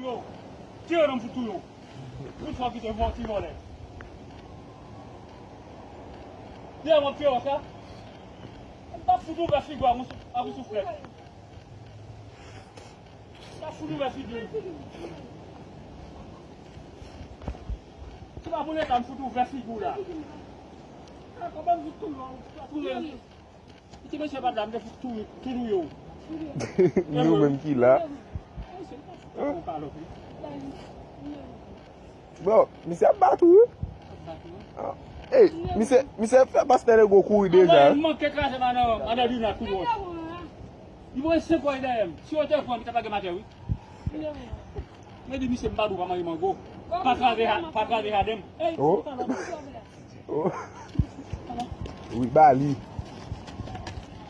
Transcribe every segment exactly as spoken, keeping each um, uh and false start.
Yo, tire non m fout touye w. Tout fwa ki te vòti vòlè. Dèyè mwen fè sa. M t ap fout ouvè figi w ak yon souflèt. M t ap fout ouvè figi w. Se pa pou leta m fout ouvè figi w la. Kòman m fout touye w? Kite mesye pa t la, m te fout tou, tou touye w. Nou menm ki la. Bon, misye ap bat ou wi. Ey, misye, misye fè pastè Lego kouri deja. Mwen manke kraze madan, madan Dina tou wòch. Li voye senk wòch dèyè m. Si yo te pran, li t ap lage m atè wi. Mwen di misye m pa dou pa manje mango. Pa kraze, pa kraze jaden m. Ey, oh. Oh. Wi, ba li.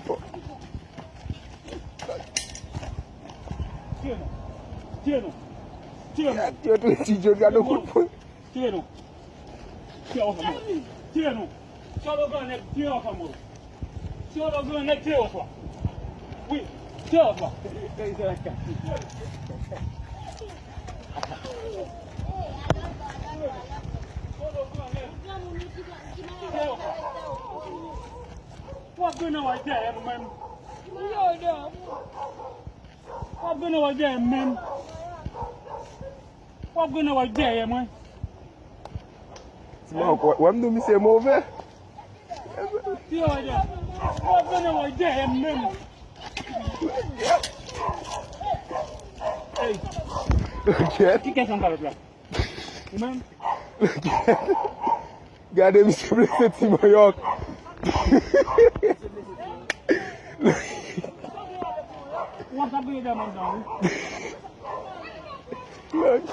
Oh. Tire non. Tire non. Tire non. Tire non. Tire non. Tire non. Tire non. Tire non. Tire non. Tire non. Tire non. Tire non. Wi, tire non. W ap vin nan wòch dèyè m menm. W ap vin nan wòch dèyè m menm. W ap vin nan wòch dèyè mwen. Ti Mawòk, w ap vin nan wòch dèyè m menm. Ey. Kèt. Ki kèt sa m kalòt la? Ou menm? Gade misye blese Ti Manyòk. Ou wè sa grenn dèyè m anndan wi. Ti Manyòk.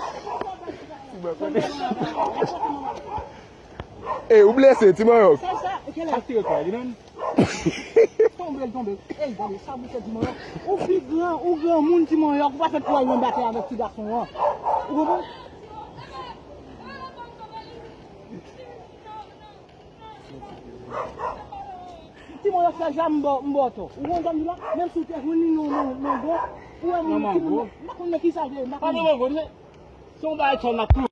Ey, ou blese, Ti Manyòk. Sa, sa, e kèlè? Sa tire kò li menm. Tonbe l, tonbe l. Ey, gade, sa bouke Ti Manyòk. Ou pi gran, ou granmoun Ti Manyòk, ou pa fèt pou al nan batay avèk ti gason an. Ou konprann? Ti Manyòk fè ja m ba w, m ba w tò. Ou konn sa m di la? Menm si w te jwenn li nan, nan, nan mango, ou wè moun ki moun nan, m pa konn nan ki sa l te ye, m pa konn. Pa nan mango, se, se yon bagay tò n ap tou.